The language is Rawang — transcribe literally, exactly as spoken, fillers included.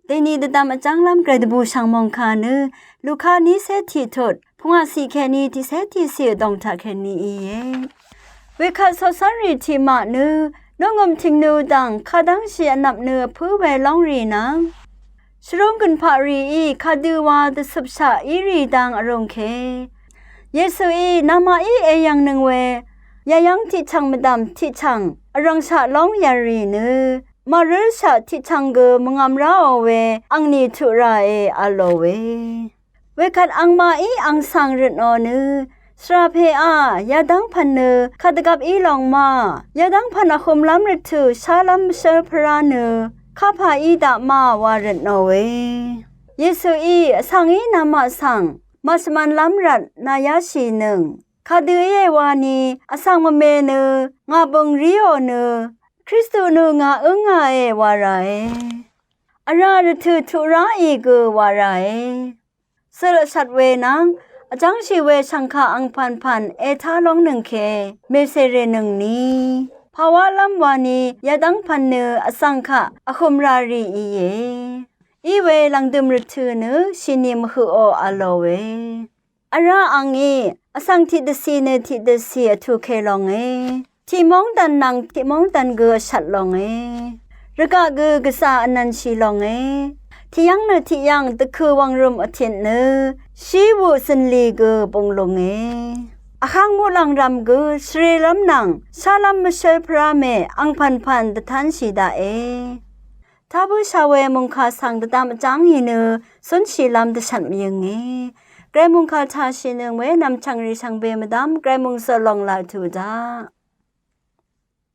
Dèní dvdvm vjv́nglv́m gvray dvbù shv̀ng mòngkà nø Luka nícé tiq tut pungwàciq kèní tiqcé tiqciq vdòng taq kèní íe. Wekvt coqcv́nrì tiqmaq nø nungø̀m tìngnø dv̀ng kadv́ngshì vnvp nø vpǿ we lóngrì nvng shvrúng gø̀npaqrìí kadø wa dvcøpshaq írì dang vrūngke. Yesuí namaqí èyv̀ngnøng we yayv́ng tiqchv̀ng mvdv̀m tiqchv̀ng vrv̀ngshaq lóng yv̀lrì nø màrǿlshaq tiqchv̀ng gø mvngvm ráò we angni tuq ràe v̄lòe. Wekvt angmaqí ang svng røtnò nø svra peá yadv́ng pv̀n nø kadvgvp í lòng ma, yadv́ng pv̀n vhømlv́m rvtø̀ shálv́m mvshǿl pvrá nø kapà í daq ma wa røtnòe. Yesuí vsvng í namaq svng màshvmv̄nlv́m rvt nàyáshìnøng. Kadø íe wani vsvng mvme nø ngà bø̀ng ríò nø Kristu nø ngà ǿngàe wa ràe. Vrá rvtø̀ tuq ráì gø wa ràe. Zøl vshvt we nvng vjv́ngshì we shv̀ngkà angpv̀npv̀n ètá lóngnøng ke mèsèrènøngni pàwálv́m wani yadv́ng pv̀n nø vsvng kaq vhø̀m rà rì íe. Iwe lv̀ngdø̀m rvtø̀ nø shìni mvhøqò v̄lòe. Vrá angí vsvng tiqdvcì nø tiqdvcì vtùke longe. Tiqmóngdàn nvng tiqmóngdàn gø vshvt longe. Rvgaq gø gvzà vnvnshì longe. Tiqyv́ng nø tiqyv́ng dvkø̀ wv̀ngrø̀m vtit nø shí wuq zø̀nlì gø bung lunge. Vháng muqlàng rvm gø shvrelv́m nvng shálv́m mvshǿl pvrá mè angpv̀npv̀n dvtánshì daqe. Tá bǿshà we mòngkà svng dvdvm vjv́ngì nø cúnshìlv́m dvshvt mvyø̀nge. Gvray mòngkà tàshìnøng we nv̀mchv̀ngrì shvngbe mvdv́m gvray mòngsø lòng laq tuq daq.